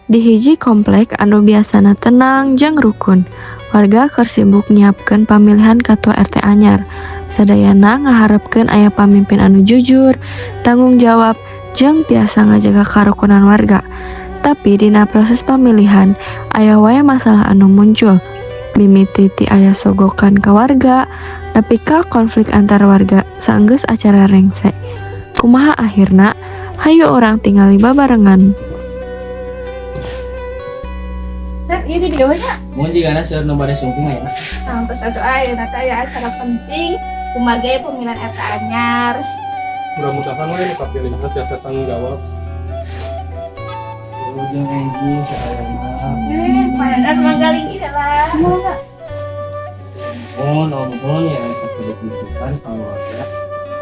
Di hiji komplek anu biasana tenang jeung rukun, warga keur sibuk nyiapkeun pamilihan katua RT anyar. Sadayana ngaharepkeun aya pamimpin anu jujur, tanggung jawab, jeung tiasa ngajaga karukunan warga. Tapi dina proses pamilihan, aya wae masalah anu muncul. Mimiti ti aya sogokan ka warga, nepi ka konflik antar warga saenggeus acara rengse. Kumaha akhirna? Hayu urang tingali babarengan. Sep, ieu di dieu nya. Mun jigana seueur nu bade sumping ayeuna. Nah, terus atuh ayeuna teh aya acara penting kumargi pemilihan RT anyar. Mudah-mudahan we nu kapilihna tiasa tanggung jawab. Ujung enjing sadayana. Eh, Pak Dadan manggaling ieu lah. Nuhun, nuhun ya sakudu pisan ka warga.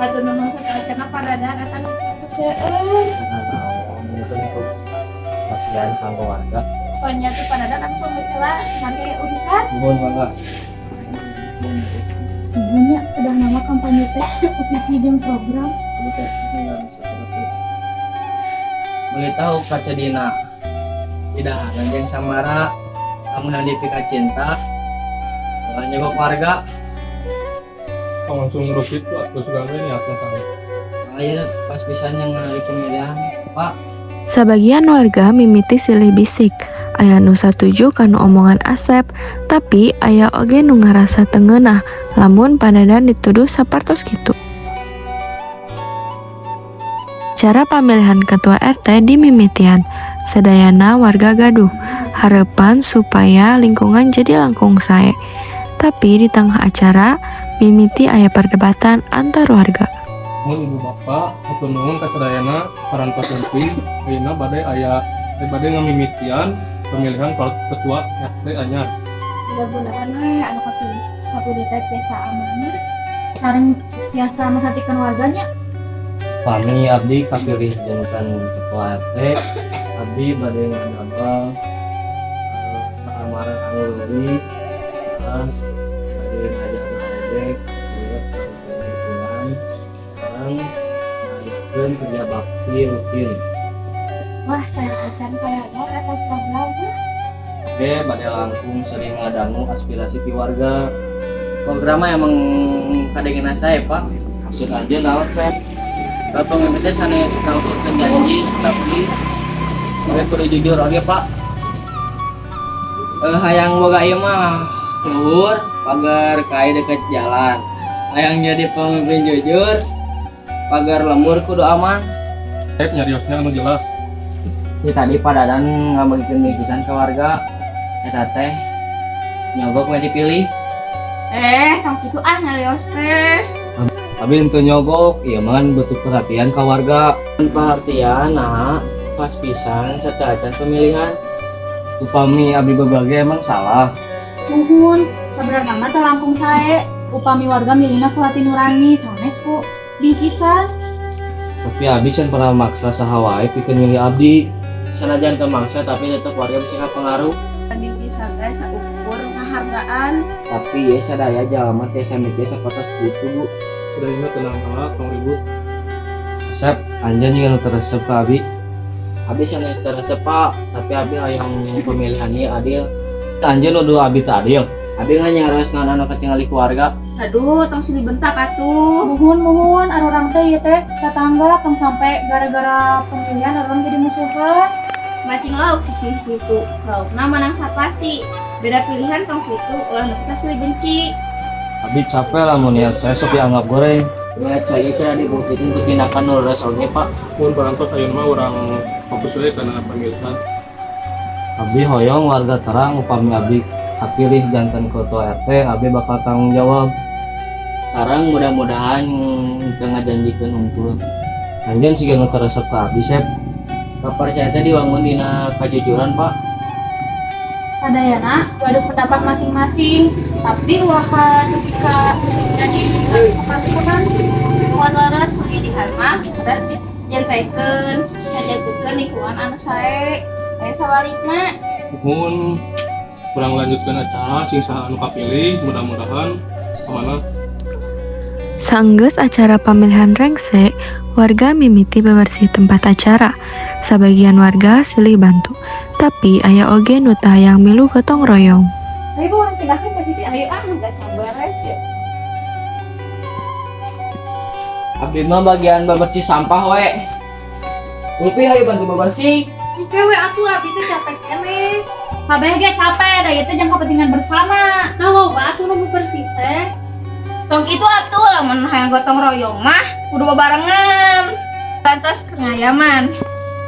Hatur nuhun sateuacanna, Pak Dadan, eta nu seueur. Naon itu perhatian kanggo warga. Pokoknya tuh Pak Dadan, aku pamit heula, nanti urusan. Nuhun, mangga. Ibunya udah nama kampanye teh visi jeung program. Boleh tahu kaca dina tidak jeung samara kamu yang dipika cinta ulah nyogok warga. Tong langsung ngurus itu atuh, sugan we niatna sae. Ayo pas pisan yang hari pemilihan, Pak. Sabagian warga mimiti silih bisik. Aya nu satuju kanu omongan Asep, tapi aya oge nu ngarasa teu ngeunah lamun Pak Dadan dituduh sapertos kitu. Cara pamilihan ketua RT dimimitian. Sadayana warga gaduh harepan supaya lingkungan jadi langkung sae. Tapi di tengah acara, mimiti aya perdebatan antar warga. Mun ibu bapak, hatur nuhun ka sadayana parantos sumping. Ayeuna bade aya eh, bade ngamimitian pemilihan ketua RT anyar. Mudah-mudahan we anu kapilih kapilih teh tiasa amanah. Sareng tiasa merhatikan warganya. Pami abdi kapilih janten ketua RT, abdi bade ngadamel keamanan anu leuwih, terus bade ngajaga ojek lingkungan, sareng ngayakeun kerja bakti rutin. Wah, saya pesan Pak Dadan atau program. Oke, bade langkung sering ngadangu aspirasi ti warga. Programnya emang kadengena saya, Pak. Maksud aja naon, Sep? Kalau pemimpinnya sanes ngalakukeun janji, tapi mereka kudu jujur oke, Pak. Eh, hayang boga ieu mah luhur, pagar kai deket jalan. Hayang jadi pemimpin jujur, pagar lembur kudu aman. Sep, nyariosnya anu jelas. Ini tadi Pak Dadan ngabagikeun bingkisan ke warga, eta teh nyogok we dipilih. Eh, tong kitu ah nyarios teh. Abi henteu nyogok, ieu mah kan bentuk perhatian ka warga. Perhatian, nah pas pisan sateuacan pemilihan. Upami abdi berbagi emang salah? Muhun, sebenarnya mah teu langkung sae upami warga milihna ku hati nurani sanes ku bingkisan. Tapi abdi can pernah maksa saha wae pikeun milih abdi. Sanajan teu maksa, tapi tetap warga bisa kapengaruh. Bingkisan teh saukur ngahargaan. Tapi ya sadaya jalma teh sami teh sapertos kitu, Bu. Sadayana tenang heula, tong ribut. Sep, anjeun juga nu teu resep ka abi? Abi sanes teu resep, Pak, tapi abi hayang pemilihan ieu adil. Anjeun nuduh abi teu adil? Abi ngan nyarios naon anu katingali ku warga. Aduh, tong silih bentak atuh. Muhun, muhun, arurang teh ieu teh tetangga, tong sampai gara-gara pemilihan arurang jadi musuhan. Mancing lauk sisi situ. Laukna menang sapasi. Beda pilihan tong kitu, ulah nepi ka silih benci. Abi capek lah mun niat saya sok dianggap goreng. Niat saya kira dibuktikan ku tindakan nu leres oge, Pak. Mun parantos, ayeuna mah urang fokus we kana pemilihan. Abdi hoyong warga terang upami abdi kapilih janten ketua RT, abdi bakal tanggung jawab. Sareng mudah-mudahan teu ngajanjikeun hungkul. Anjeun siga nu teu resep ka abdi, Sep. Kapercayaan teh diwangun dina kajujuran, Pak. Sadayana gaduh pendapat masing-masing, tapi ulah ketika jadi kepartikan. Mun leres, pemilihan mah kedah jentenkeun, sajakeun lingkungan anu sae. Lain sabalikna. Mun kurang lanjutkan acara, sing saha anu kapilih mudah-mudahan amanah. Saenggeus acara pamilihan rengse, Warga mimiti bebersih tempat acara. Sabagian warga silih bantu, tapi aya oge nu teu hayang milu gotong royong. Ayo, Bu, urang pindahkeun ka sisi, ayo ah, enggak beres ya. Abdi mah bagian bebersih sampah we. Ulpi, hayu bantu bebersih. Oke we atuh, abdi teh capek keneh. Kabeh ge capek, da ieu teh jang kepentingan bersama. Nah, loba atuh nu bersih teh. Tong kitu atuh, lamun hayang gotong royong mah kudu bebarengan. Bantos kengayaman.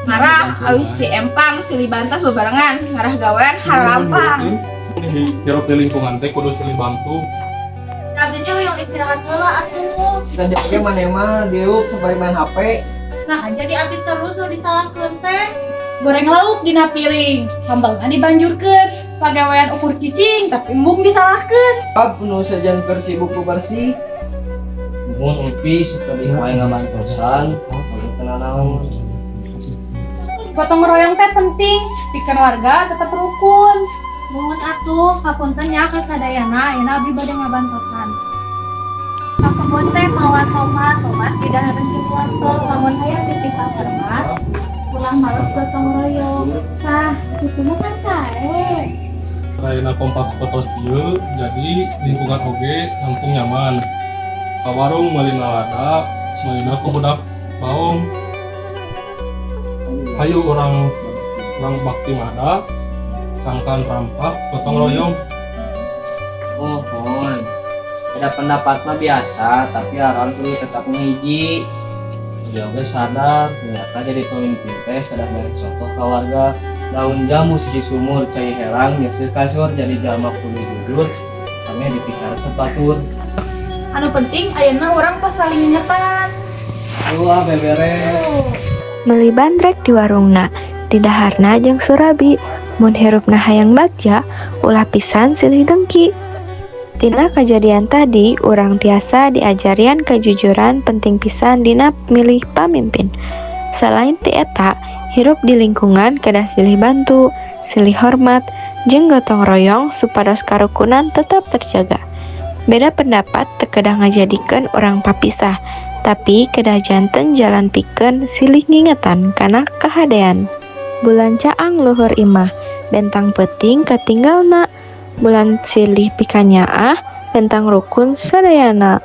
Ngarah awis si empang silih bantos bebarengan, ngarah gawean haralampang. Hirup di lingkungan teh kudu silih bantu. Abdi teh hoyong istirahat heula atuh. Tadi oge maneh mah diuk sabari main HP. Nah, jadi abdi terus nu disalahkeun teh. Goreng lauk dina piring, sambalna dibanjurkeun, pagawean ukur cicing tapi embung disalahkeun. Ab nu sejen keur sibuk bebersih. Mun Ulpi sekedih wae ngabantosan, oge teu nanaon. Gotong royong teh penting, pikeun warga tetep rukun. Nuhun atuh, hapunten nya ka sadayana, ayeuna abdi bade ngabantosan. Ka kebon teh mawa tomat, tomat didahareun jeung wortel, lamun hayang dipikahormat, ulah males gotong royong. Tah, kitu mah kan sae. Ayeuna kompak fotos ieu, jadi lingkungan oge langkung nyaman. Ka warung meulina lada, meulina ku budak baong. Hayu urang urang bakti mada, sangkan rampak gotong royong. Mohon. Beda pendapat mah biasa, tapi urang kudu tetap ngahiji. Dia oge sadar, ternyata jadi pemimpin teh kedah mere contoh ka warga. Daun jamu sisi sumur, cai herang, nyeuseuh kasur, jadi jalma kudu jujur, kami dipikaresep batur. Anu penting ayeuna urang tos saling ngingetan. Wah, beberes. Meuli bandrek di warungna, didaharna jeung surabi. Mun hirupna hayang bagja, ulah pisan silih dengki. Tina kejadian tadi, urang tiasa diajarian kejujuran penting pisan dina milih pamimpin. Selain ti eta, hirup di lingkungan kedah silih bantu, silih hormat, jeung gotong royong supados karukunan tetap terjaga. Beda pendapat teu kedah ngajadikeun urang papisah, tapi kedah janten jalan pikeun silih ngingetan kana kahadean. Bulan caang luhur imah, bentang peuting katinggalna. Bulan silih pikanyaah, bentang rukun sadayana.